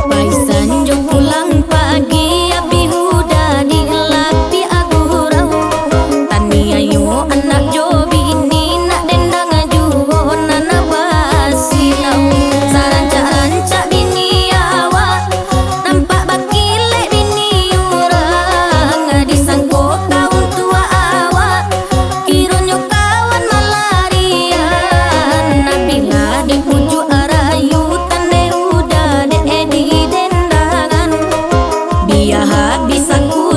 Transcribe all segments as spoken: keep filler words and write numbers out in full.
Pai sanjo pulang pagi, abih udah dilapiak gurau. Taniayo anak jo bini, nak dendang juo nan basilau. Sarancak-rancak bini awak, nampak bakilek bini urang. Disangko kawan tuo awak, kironyo kawan malarian. Abilah di pucuak rayu, tandai udah dek di dendangan. Bia habih saku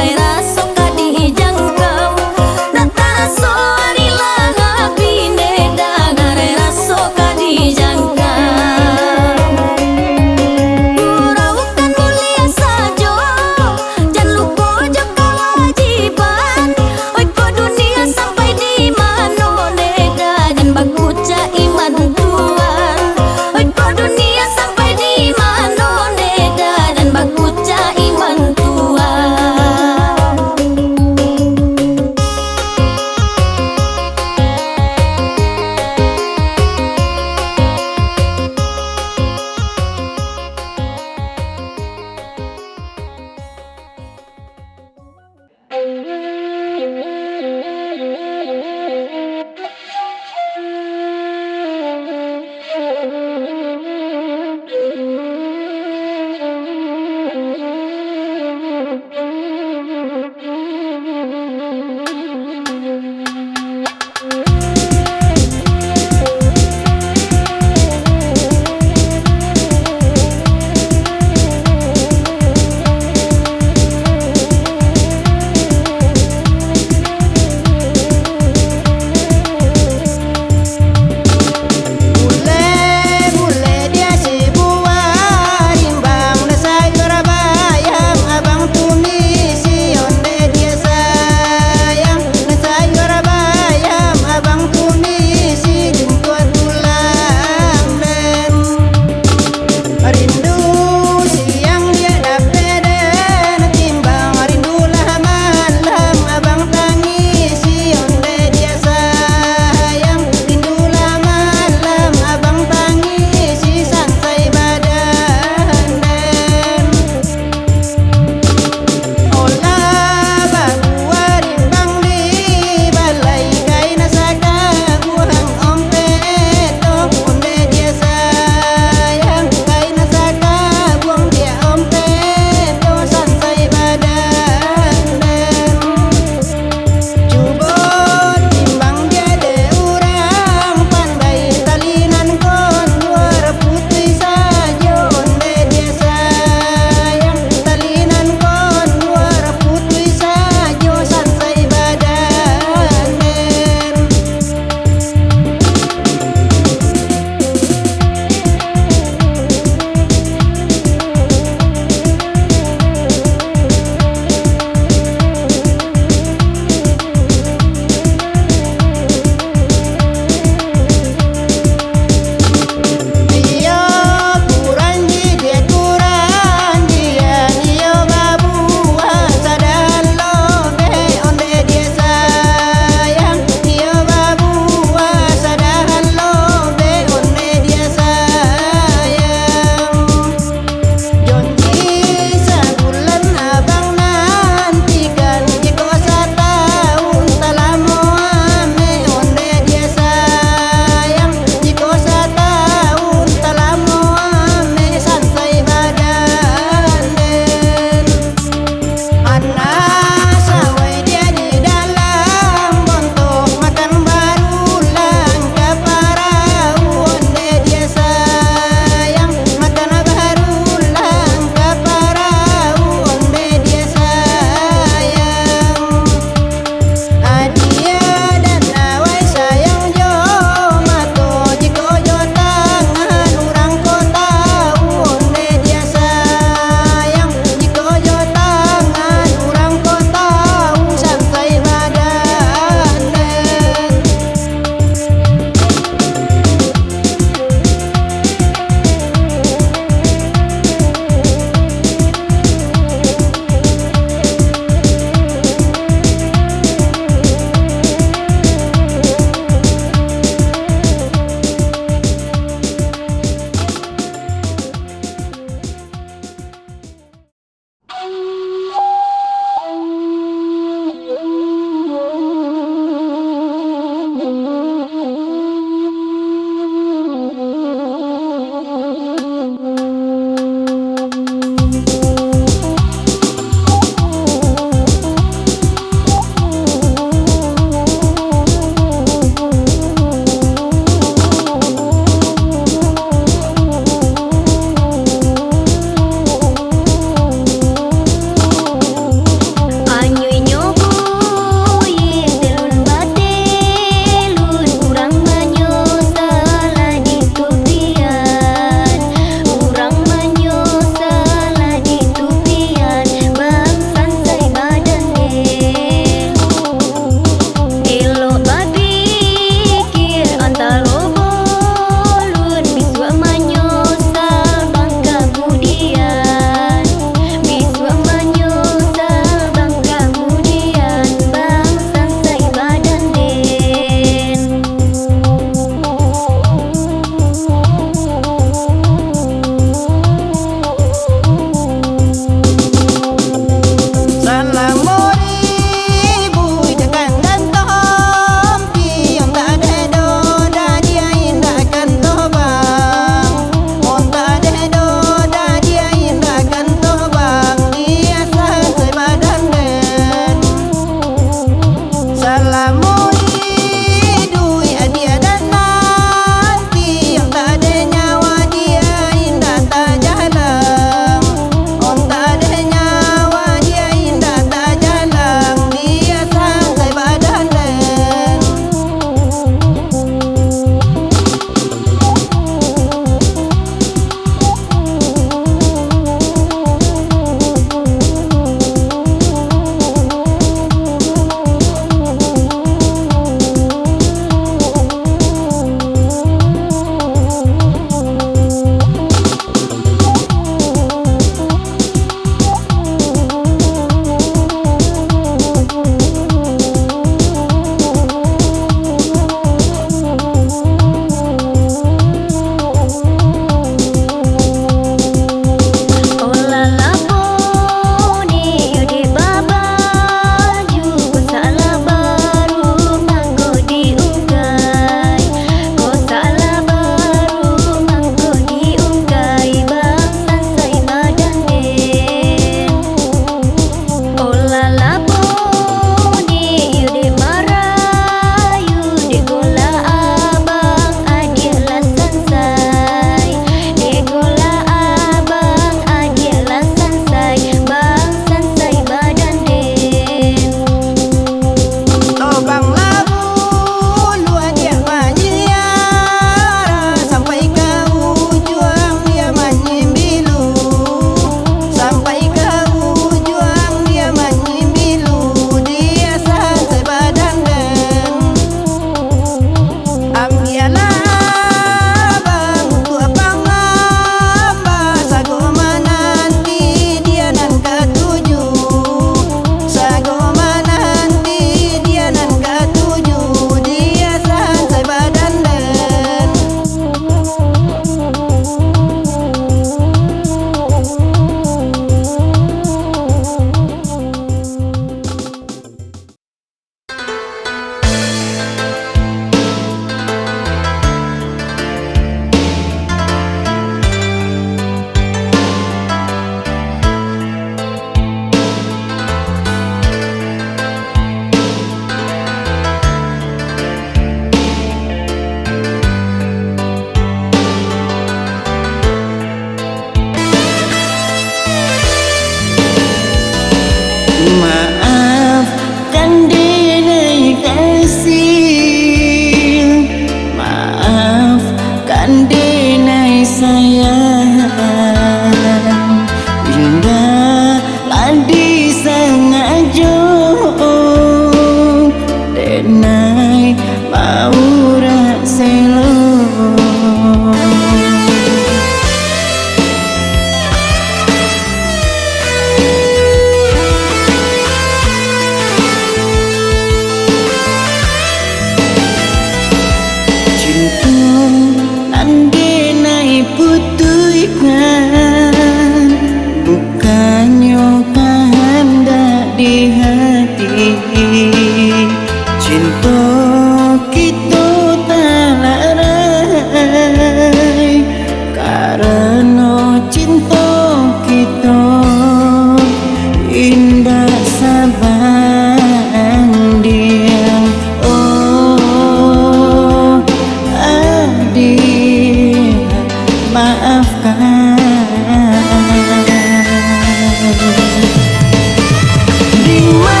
Dimaka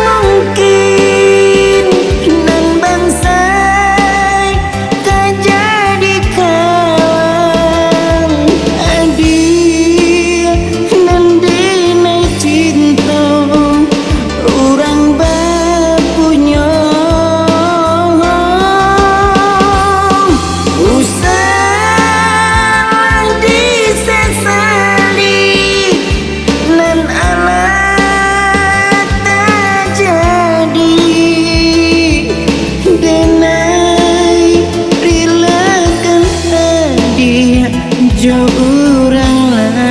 mungkin nan bansai ka jadi kawan, adiak nan dinai cinto urang bapunyo. Usahlah disasali nan alah tajadi, denai rilakan adiak jo urang lain.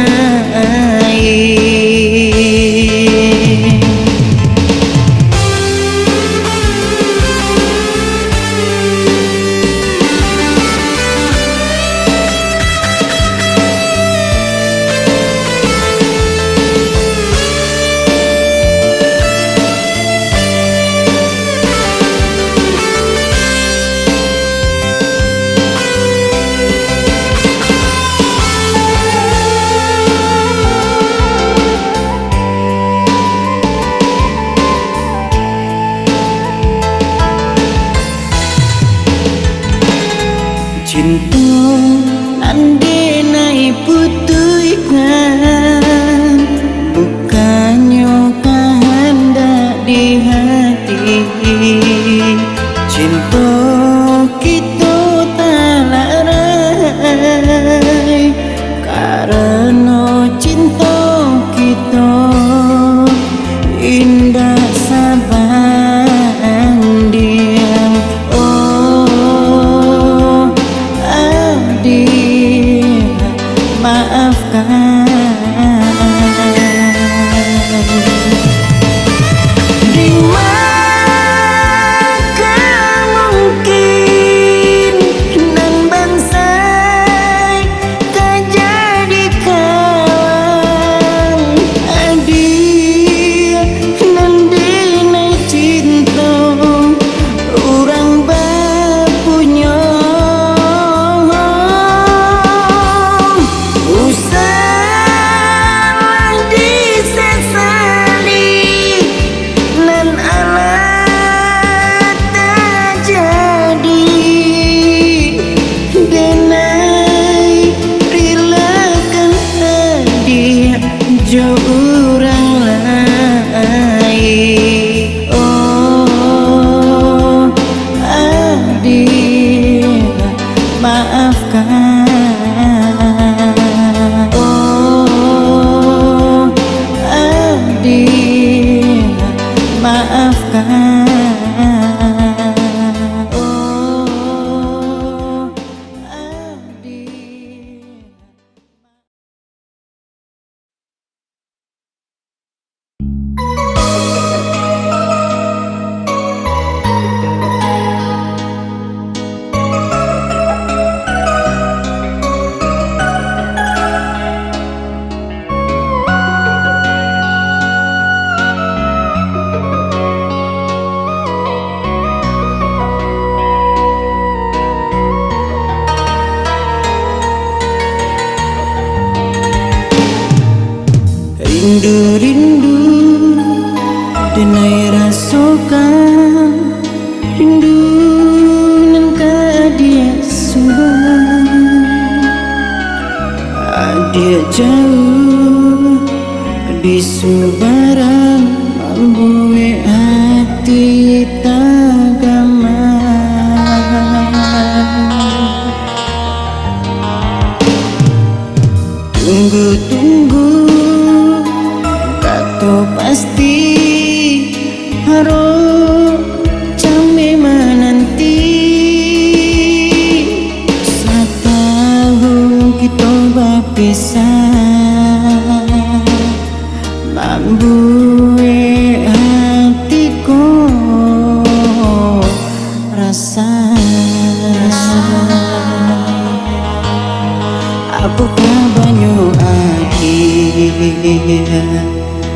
Cinto nan denai putuihkan, bukannyo kahandak di hati. Cinto kito talarai, karano cinto kito indak sabandiang. Oh, adiak, maafkan. Dimaka mungkin nan bansai ka jadi kawan, adiak nan dinai cinto urang bapunyo. Usahlah disasali nan alah tajadi, denai rilakan adiak jo urang lain. Oh, adiak, maafkan. Oh, adiak, maafkan. Oh, adiak. Rindu-rindu denai rasokan, rindu nan ka adiak sumbang. Adiak jauah di Subarang, mambuek hati tagamang. Tunggu-tunggu, kato pasti, harok cameh mananti. Satahun kito bapisah, mambuek hati ko rasa. Apo kabanyo adiak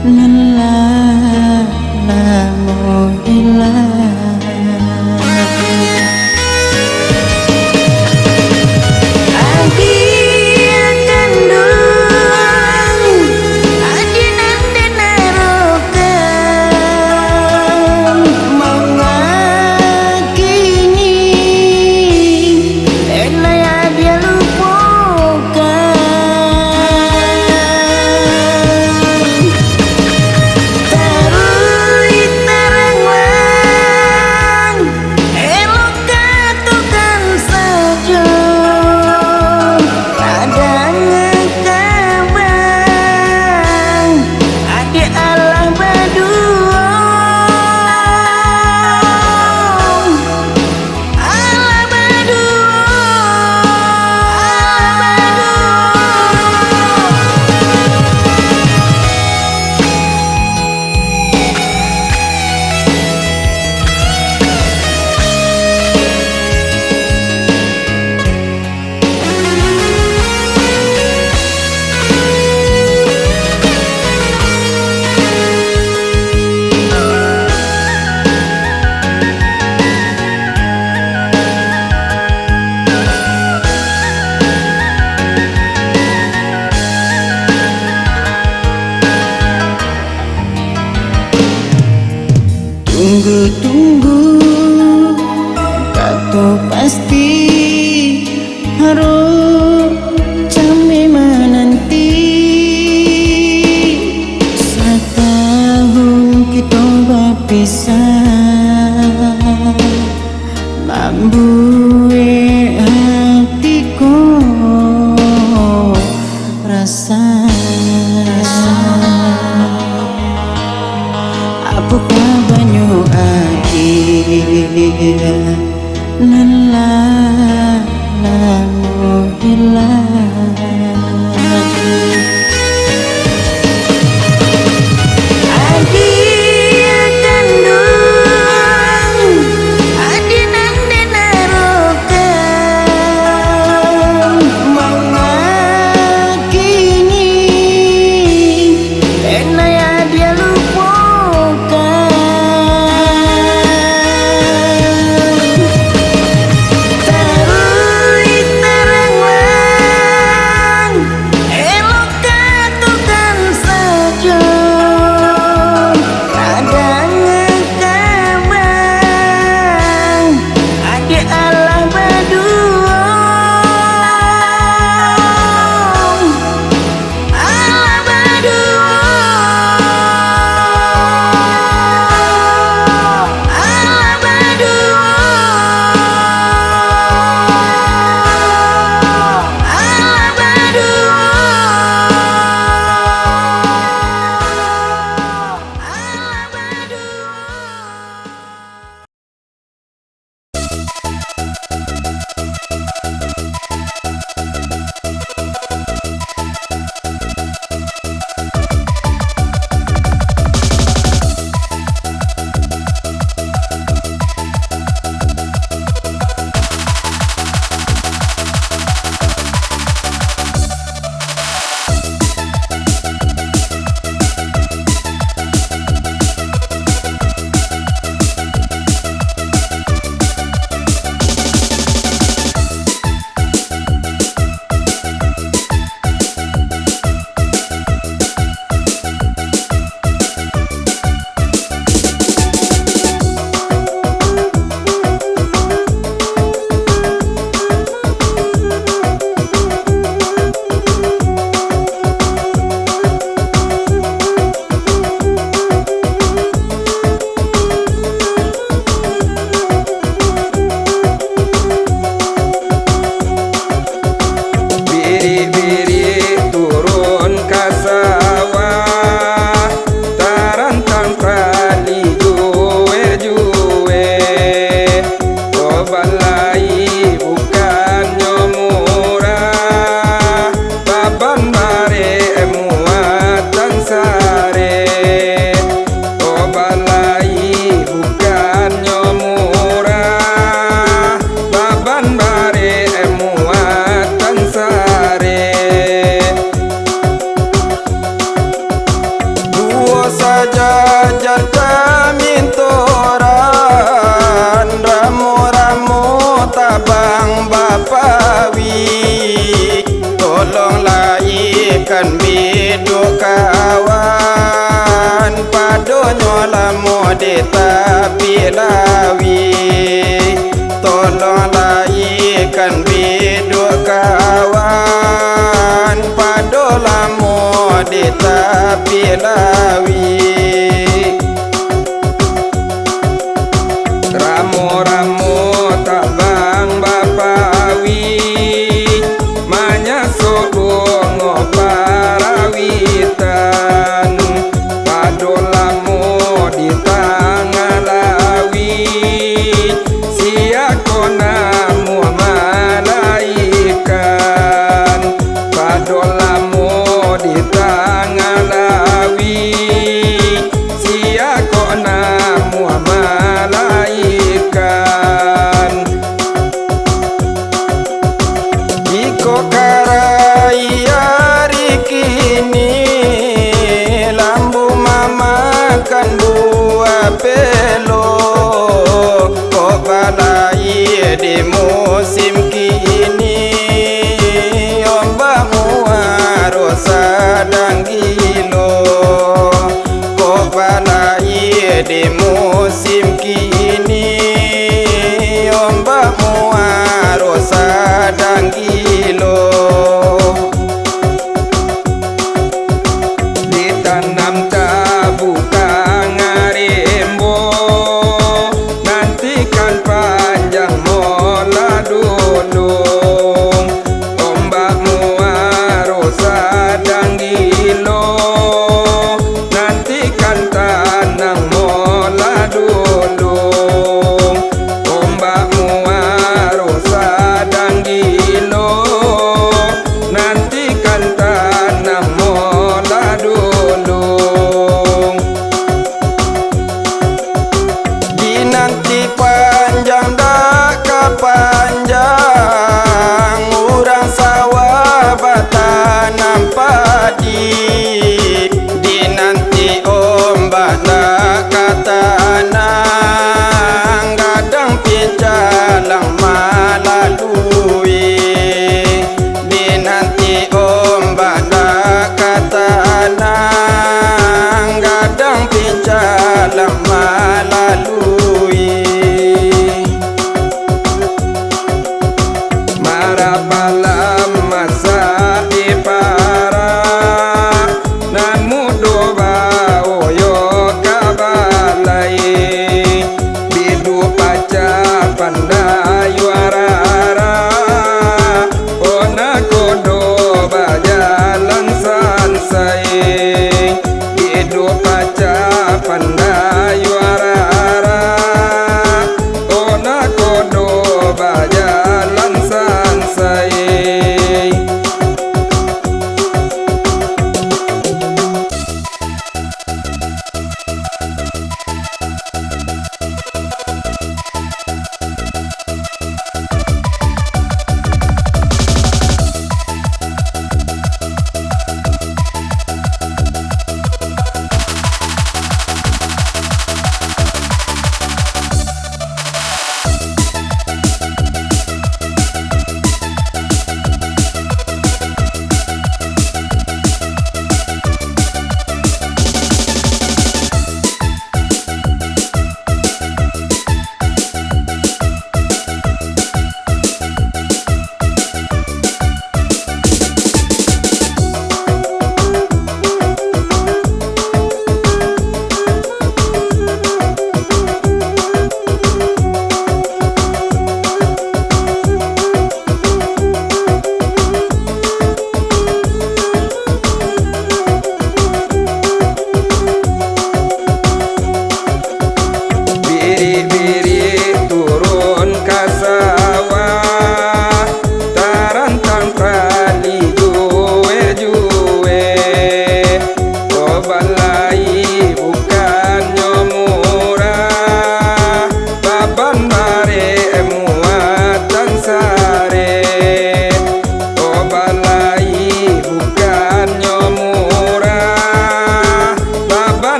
nan lah lamo ilang? Kami mananti satahun kito bapisah, mambuek hati ko rasa. Apo kabanyo ati nan lah lamo hilang? Adik kanduang, adik nan den arokan, manga kini den ndak dilupokan. Taruih taranglah, elok katokan sajo, tadanga kabang, adik alah baduo. Alah baduo, alah baduo, alah baduo, alah baduo. Birik-birik turun ka sawah, tarantang tali juweh-juweh. Obat lai bukannyo murah, baban barek muatan sareh. Obat lai bukannyo murah, baban barek muatan sareh. Duo sajajar camintoran, ramo-ramo tabang bapawi. Tolong laikan biduk kawan, padonyo lamo di tapi lawi. Tolong laikan biduk kawan, pado lamo di tapi lawi. Ramo-ramo tabang bapawi, manyasok bungo parawitan, pado lamo di tangah lawi, siya ko namuah malaikan, pado lamo di tangah lawi, siya ko namuah malaikan. Iko karai ari kini, lambu mamakan buah pelo, kok balai di musim kini, ombak muaro sadang gilo. Kok balai di musim kini, ombak muaro sadang gilo.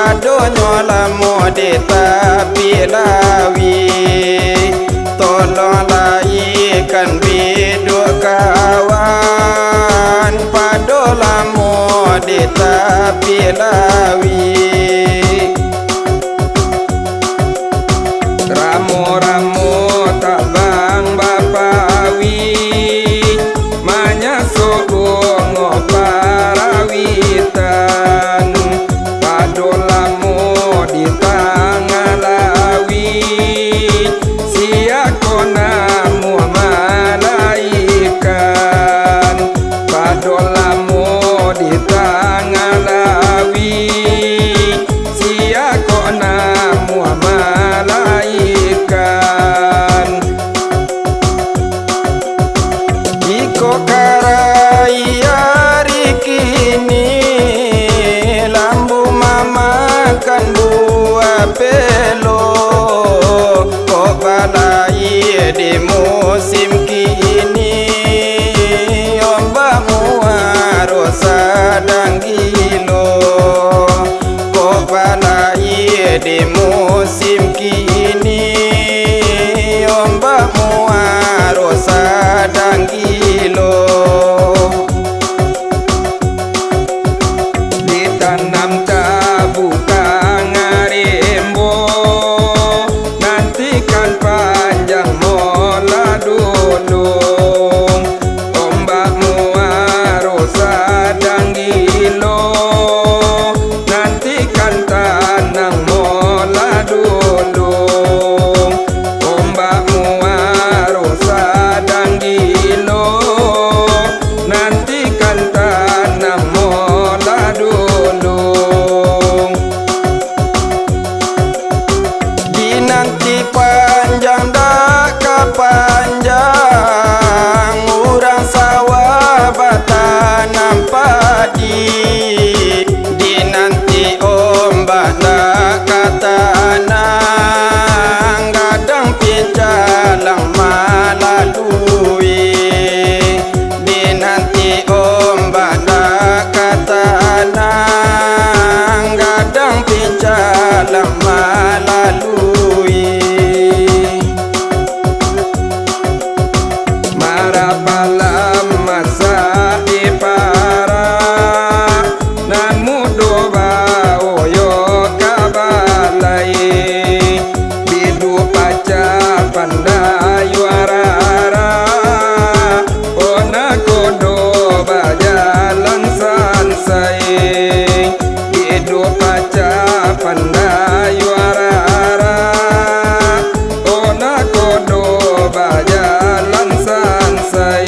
Adonyo lamo di tapi lawi, tolonglah ikan biduk kawan, pado lamo di tapi lawi. Ramo-ramo tabang bapawi, manyaso bungo parawitan, pado lamo di tangah lawi, siya ko namuah malaikan, pado lamo di tangah lawi, siya ko namuah malaikan. Iko karai ari kini, lambu mamakan buah pelo, kok balai di musim kini, ombak muaro sadang gilo. Kok balai di musim kini, ombak muaro sadang gilo. Ditanam tabu tangah rimbo, nantikan panjang mola dulu. Ombak muaro sadang gilo, nantikan tanang mola dulu. Ombak muaro sadang gilo, nantikan tanang mola dulu. Dinanti panjang dak ka panjang, urang sawah batanam padi. Dinanti ombak dak ka tanang, gadang pincalang malalui. Dinanti ombak dak ka tanang, gadang pincalang malalui. Marapalam masak di parak, nan mudo baoyo ka balai. Bidu pacah pandai warara, ona kodo bajalan sansai. Bidu pacah pandai warara, ona kodo bajalan sansai.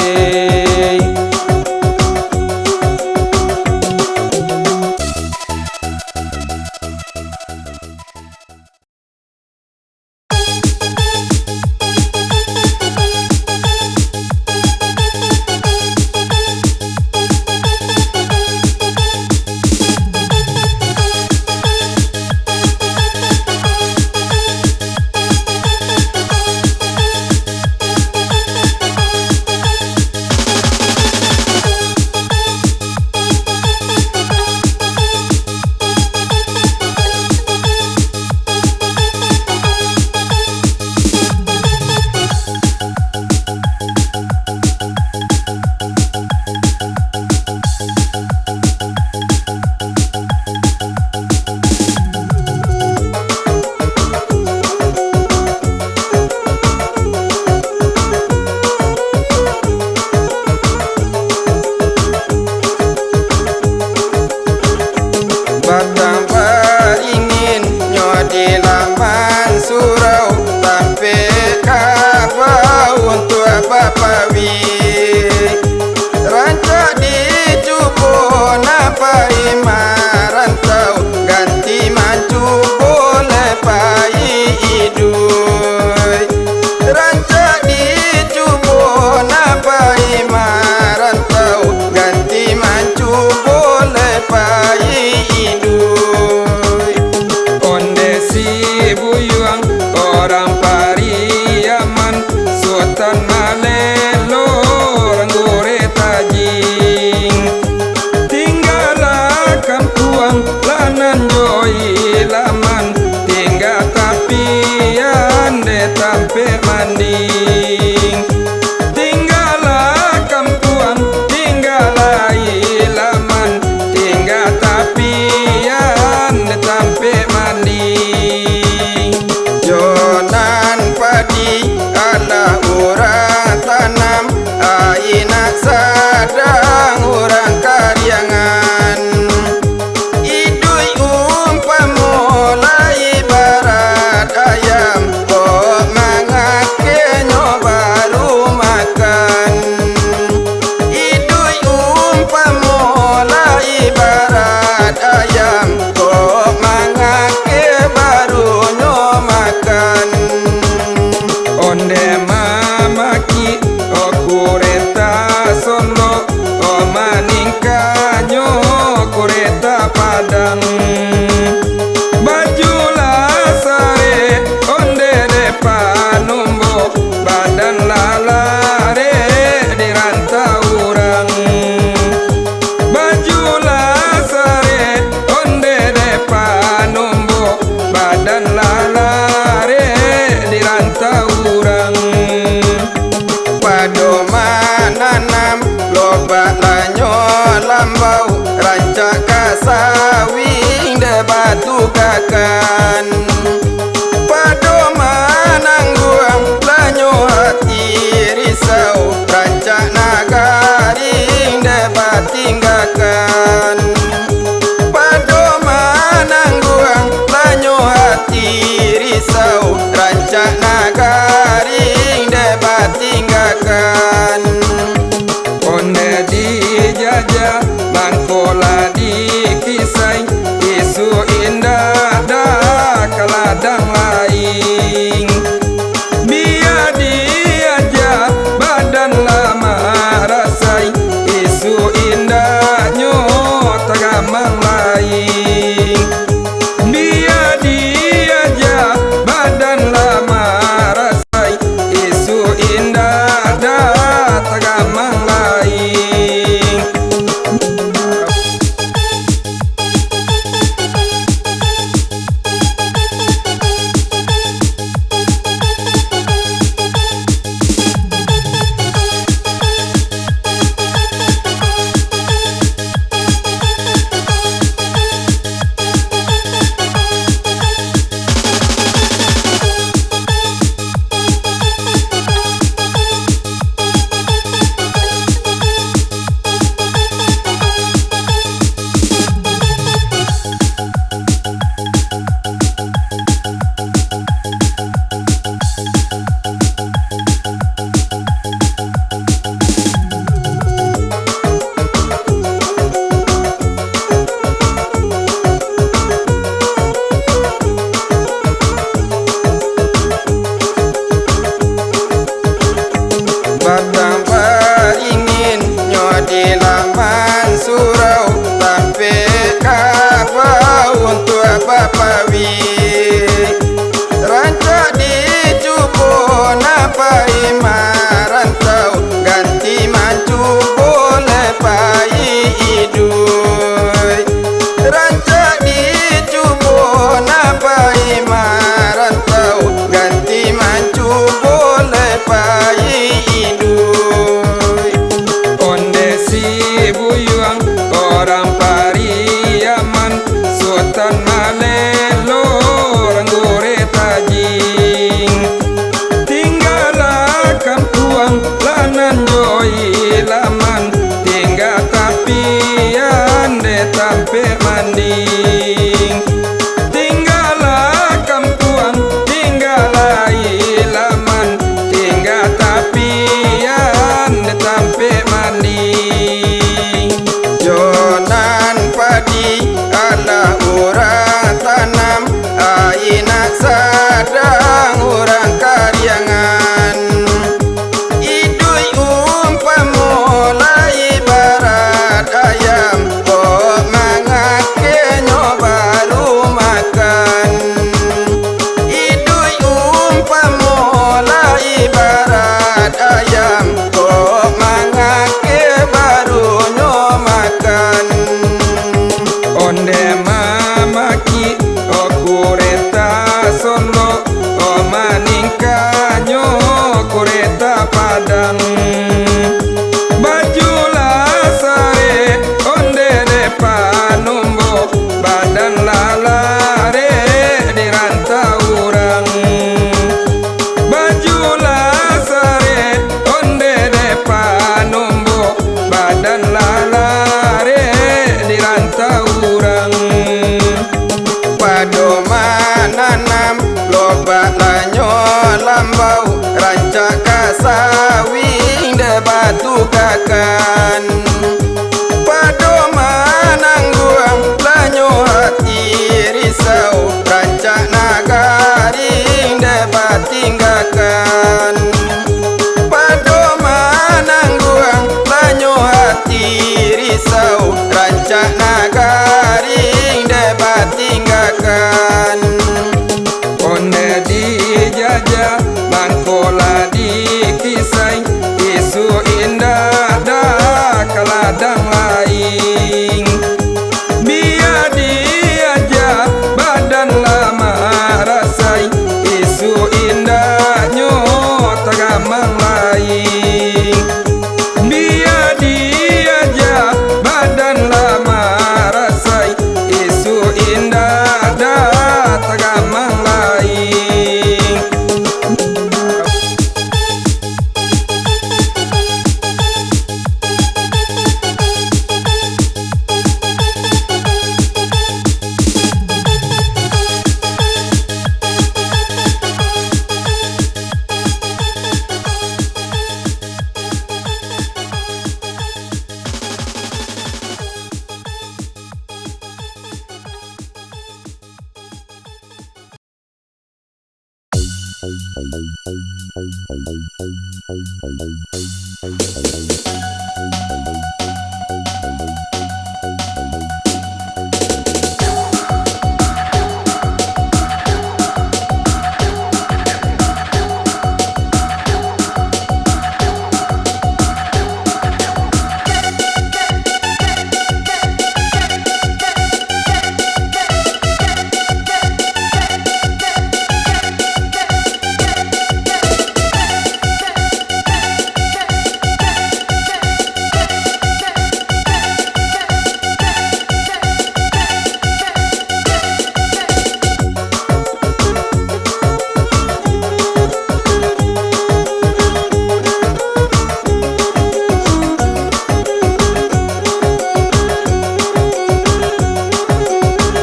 Batang baringin nyo di laman surau, tampek kabau untuak bapawi. Rancak dicubo nan pai marantau, ganti mancubo lai pai iduik. Rancak dicubo nan pai marantau, ganti mancubo lai pai iduik. Onde si buyuang, orang Pariaman, Sutan Malelo, orang Gure Tajing. Tinggalah kampuang, lah nan jo badan lah larek di rantau urang. Pado mananam lobak lanyo lambau, rancak ka sawing dek batugakan. Pado manangguang lanyo ati risau, rancak nagari dek batinggakan. Pado manangguang lanyo ati risau, rancak nagari dek batinggakan. Ondeh dijajah, mangko lah dikisai, isuak indak dah ka ladang lai. Bia diajak badan lah marasai, isuak indaknyo tagamang lai. Bia diajak badan lah marasai, isuak indak dah tagamang lai. Batang baringin nyo di laman surau, tampek kabau untuak bapawi. Rancak dicubo nan pai marantau, ganti mancubo lai pai iduik. Rancak dicubo nan pai marantau, ganti mancubo lai pai iduik. Ondeh si buyuang, urang Pariaman, Sutan Malelo, urang Gureh Tajing. Tinggalah kampuang, lah nan jo ilaman, tingga tapian dek tampek manding. Tinggalah kampuang, tinggalah ilaman, tingga tapian dek tampek manding. Jo nan padi alah urang tanam, ai nan sadang urang kariangan. Iduik umpamo lah ibarat ayam, kok mangakenyo baru makan. Iduik umpamo lah ibarat ayam, kok mangakeh barunyo makan. Ondeh mamaki, o kureta sondok, o maningkanyo kureta Padang. Bajulah sarek, ondeh dek panumbok, badan lah larek di rantau urang. Bajulah sarek, ondeh dek panumbok, badan lah larek di rantau urang. Pado mananam, lobak lanyo lambau, rancak ka sawing dek batugakan. Pado manangguang lanyo ati risau, rancak nagari dek batinggakan. Pado manangguang lanyo ati risau, rancak nagari dek batinggakan. Ondeh dijajah, mangko lah dikisai, isuak indak dah ka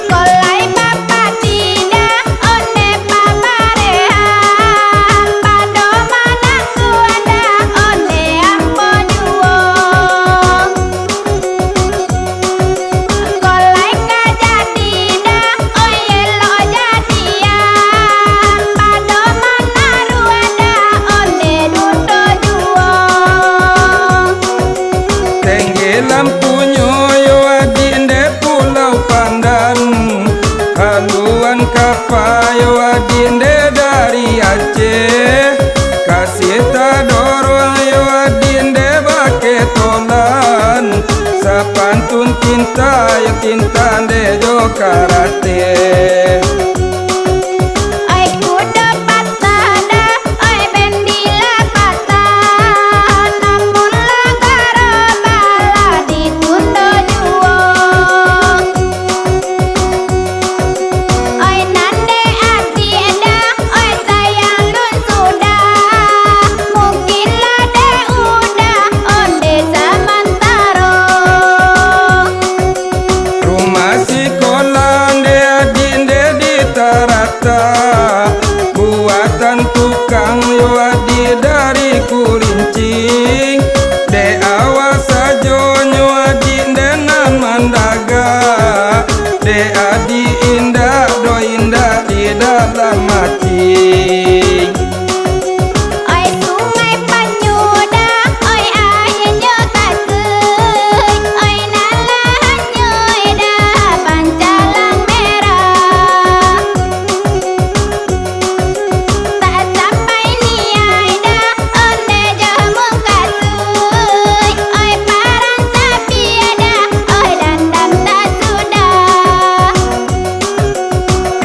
Kolai bapak tidak onde paparehan, pado manangguan dah onde ambo juo. Kolai ka jadi dah, oi elok jadian, pado manaruah dah onde dudo juo. Tenggelam punyo yo adik nde Pulau Pandan, haluan kapa yo adik nde dari Aceh, kasih tadorong yo adik nde baketolan, sapantun cinta yo cinta nde jo karate. Ai kudo patah dah, ai bendila patah, namun lah garo balah ditundo juo. Ai nan dek adik dah, ai sayang lun sudah, mungkin lah dek udah onde samantaro. Rumah sikolah nde adik nde di Taratak, buatan tukang yo adik dari Kurinci. Dek awak sajo nyo adik nde nan mandagak, dek adik indak doh indak di dalam ati. Oi Sungai Panyu dah, oi aianyo katuik, oi nan lah hanyuik dah pancalang merah. Tak sampai niai dah onde jo mukasuik, oi parang sapiah dah, oi dandam tak sudah.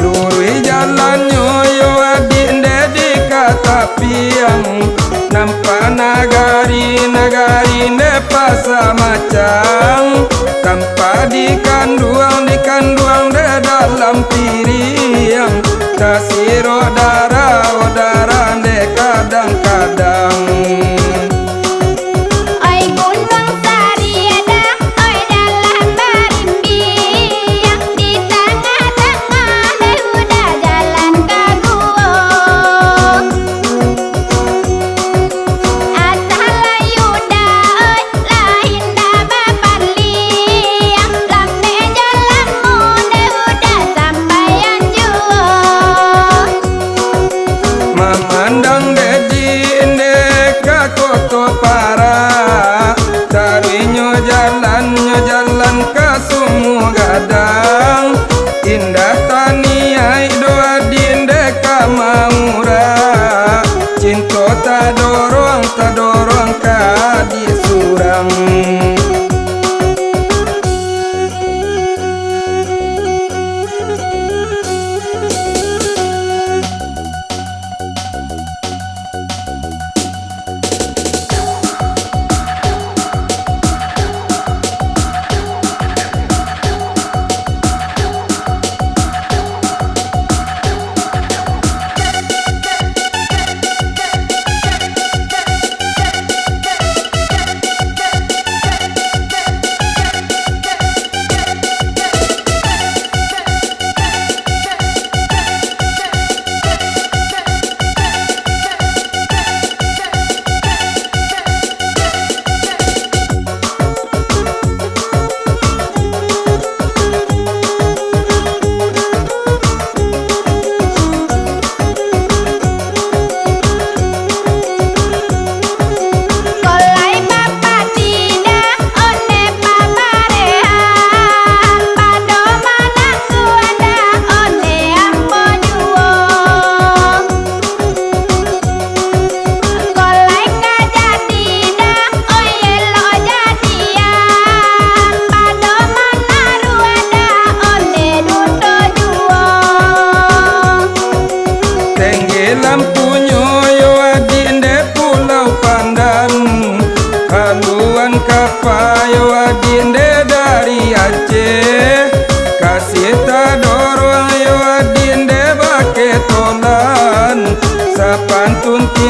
Luruih jalannyo yo adik nde di ka tapiang, nampak nagari, nagari nde pasa macang, tampak di kanduang, di kanduang nde dalam piriang, tasirok darah, oh darah nde kadang-kadang. Oi Gunuang Sariadah, oi dalam barimbiang, di tangah-tangah deh udah jalan ka guo. Asah lai udah, oi, lah indak bapaliang, lambek jalanmu deh udah sampaian juo.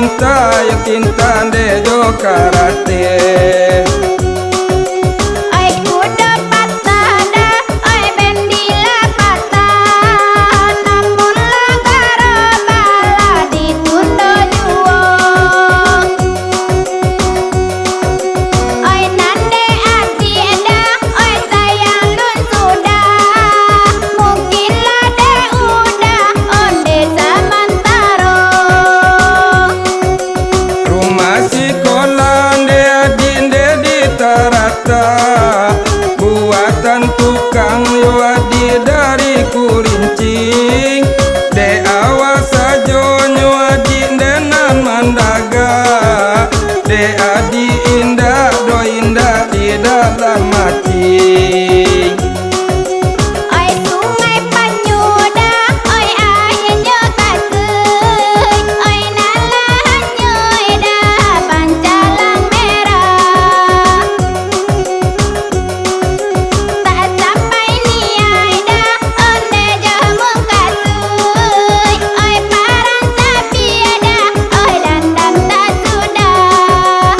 cinta, yo cinta ndeh jo karate. Oi kudo patah dah, oi bendila patah, namun lah gara bala ditundo juo. Oi nan dek adiak dah, oi sayang lun sudah, mungkin lah dek udah onde samantaro. Rumah sikolah ndeh adiak ndeh di Tarata, buatan tukang yo adiak dari Kurinci. Dek awak sajonyo adiak ndeh nan mandaga, dek adiak indak doh indak di dalam ati. Oi Sungai Panyudah, oi aianyo kasih, oi nan lah hanyuik dah pancalang merah. Tak sampai niaik dah onde jo mukasuik, oi parang sapiah dah, oi dandam tak sudah.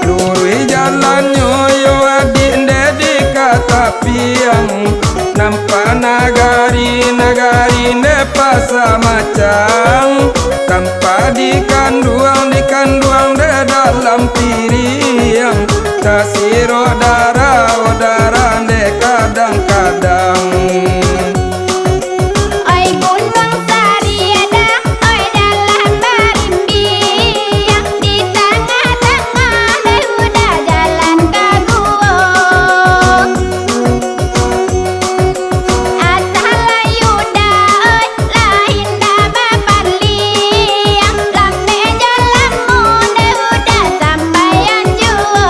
Luruih jalannyo yo adiak ndeh di ka tapiang, nampak nagari-nagari ndeh pasa macang, tampak dikanduang-dikanduang ndeh dalam piriang, tasirok darah, oh darah ndeh kadang-kadang. Oi Gunuang Sariadah, oi dalam barimbiang, di tangah-tangah ndeh udah jalan ka guo. Asa lah yuda, oi, lah indak bapaliang, lambek jo lamo ndeh udah sampaian juo.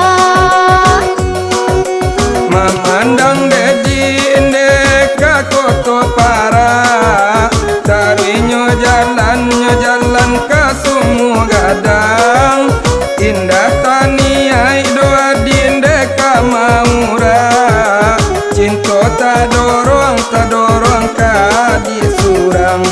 Mamandang dek di ndeh ka Koto Parak, taruihnyo jalannyo jalan ka Sumua Gadang. Indak taniaik doh adiak ndeh ka maurak, cinto tadorong, tadorong ka adiak surang.